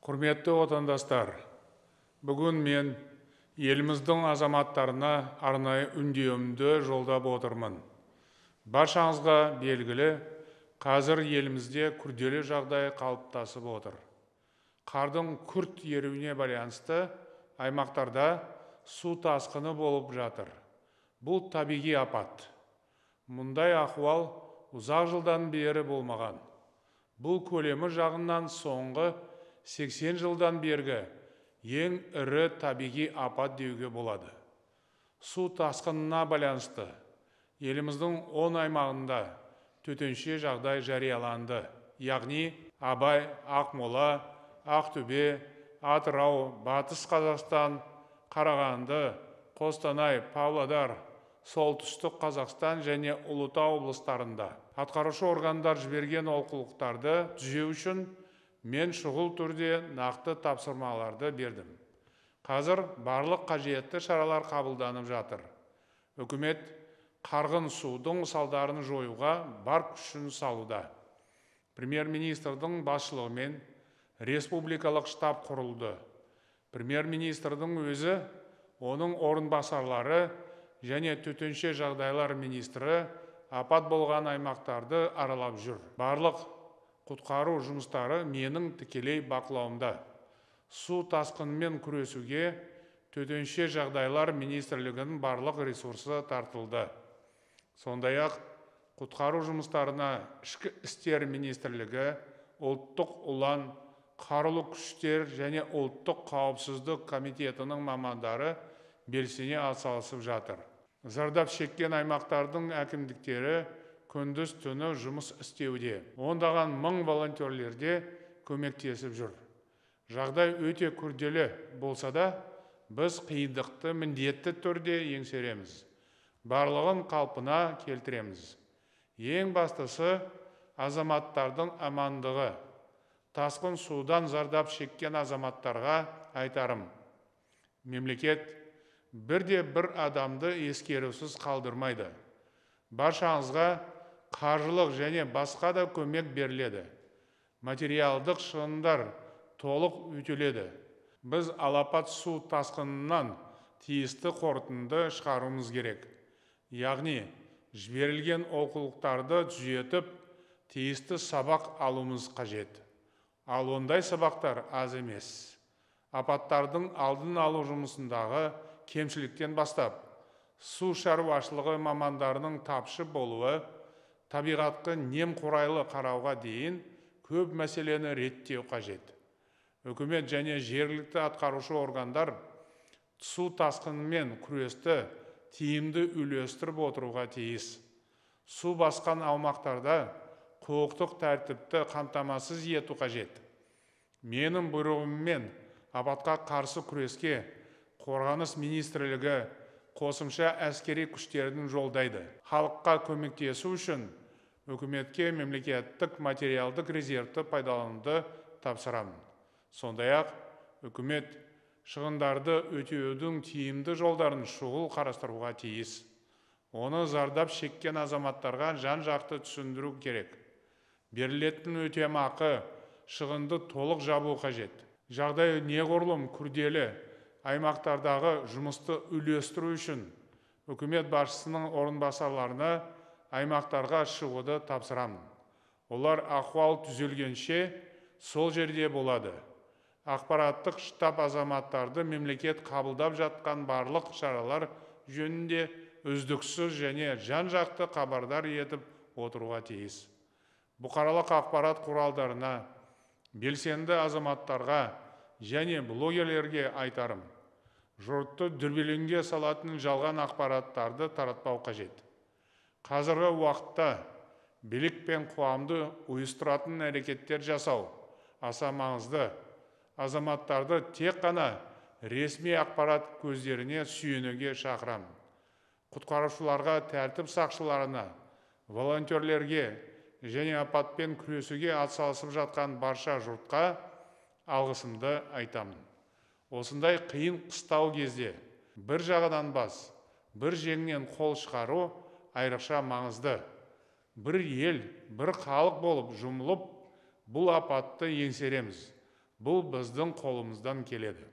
Құрметті отандастар, бүгін мен еліміздің азаматтарына арнайы үндеуімді жолдап отырмын. Баршаңызға белгілі, қазір елімізде күрделі жағдай қалыптасып отыр. Қардың күрт еруіне байланысты аймақтарда су тасқыны болып жатыр. Бұл табиғи апат. Мұндай ахуал ұзақ жылдан бері болмаған. Бұл көлемі жағынан соңғы 80 жылдан бергі ең ірі табиғи апат деуге болады. Су тасқынына байланысты еліміздің 10 аймағында төтенше жағдай жарияланды. Яғни Абай, Ақмола, Ақтөбе, Атырау, Батыс Қазақстан, Қарағанды, Қостанай, Павлодар, Солтүстік Қазақстан және Ұлытау облыстарында. Атқарушы органдар жіберген олқылықтарды түзеу үшін мен шұғыл түрде нақты тапсырмаларды бердім. Қазір барлық қажетті шаралар қабылданып жатыр. Үкімет қарғын судың салдарын жоюға бар күшін салуда. Премьер-министрдің басшылығымен республикалық штаб құрылды. Премьер-министрдің өзі, оның орынбасарлары және төтенше жағдайлар министрі апат болған аймақтарды аралап жүр. Барлық құтқару жұмыстары менің тікелей бақылауымда. Су тасқынымен күресуге төтенше жағдайлар министрлігінің барлық ресурсы тартылды. Сондай-ақ құтқару жұмыстарына Ішкі істер министрлігі, Ұлттық ұлан, Қарулы күштер және Ұлттық қауіпсіздік комитетінің мамандары белсене атсалысып жатыр. Зардап шеккен аймақтардың әкімдіктері күндіз түні жұмыс істеуде. Ондаған мың волонтерлерде көмектесіп жүр. Жағдай өте күрделі болса да, біз қиындықты міндетті түрде еңсереміз. Барлығын қалпына келтіреміз. Ең бастысы азаматтардың амандығы. Тасқын судан зардап шеккен азаматтарға айтарым: мемлекет бірде бір адамды ескерусіз қалдырмайды. Баршаңызға қаржылық және басқа да көмек беріледі. Материалдық шығындар толық өтеледі. Біз алапат су тасқынынан тиісті қорытынды шығаруымыз керек. Яғни жіберілген олқылықтарды түзетіп, тиісті сабақ алуымыз қажет. Ал ондай сабақтар аз емес. Апаттардың алдын алу жұмысындағы кемшіліктен бастап, су шаруашылығы мамандарының тапшы болуы, табиғатқа немқұрайлы қарауға дейін көп мәселені реттеу қажет. Үкімет және жергілікті атқарушы органдар су тасқынымен күресті тиімді үйлестіріп отыруға тиіс. Су басқан аумақтарда құқықтық тәртіпті қамтамасыз ету қажет. Менің бұйрығыммен апатқа қарсы күреске Қорғаныс министрлігі қосымша әскери күштерін жолдайды. Халыққа көмектесу үшін үкіметке мемлекеттік материалдық резервті пайдалануды тапсырамын. Сондай-ақ үкімет шығындарды өтеудің тиімді жолдарын шұғыл қарастыруға тиіс. Оны зардап шеккен азаматтарға жан-жақты түсіндіру керек. Берілетін өтемақы шығынды толық жабу қажет. Жағдай неғұрлым күрделі аймақтардағы жұмысты үйлестіру үшін үкімет басшысының орынбасарларына аймақтарға шығуды тапсырамын. Олар ахуал түзелгенше сол жерде болады. Ақпараттық штаб азаматтарды мемлекет қабылдап жатқан барлық шаралар жөнінде үздіксіз және жан-жақты хабардар етіп отыруға тиіс. Бұқаралық ақпарат құралдарына, белсенді азаматтарға және блогерлерге айтарым: жұртты дүрбелеңге салатын жалған ақпараттарды таратпау қажет. Қазіргі уақытта билік пен қоғамды ұйыстыратын әрекеттер жасау аса маңызды. Азаматтарды тек қана ресми ақпарат көздеріне сүйенуге шақырамын. Құтқарушыларға, тәртіп сақшыларына, волонтерлерге және апатпен күресуге атсалысып жатқан барша жұртқа алғысымды айтамын. Осындай қиын қыстау кезде бір жағадан бас, бір жеңнен қол шығару айрықша маңызды. Бір ел, бір халық болып жұмылып, бұл апатты еңсереміз. Бұл біздің қолымыздан келеді.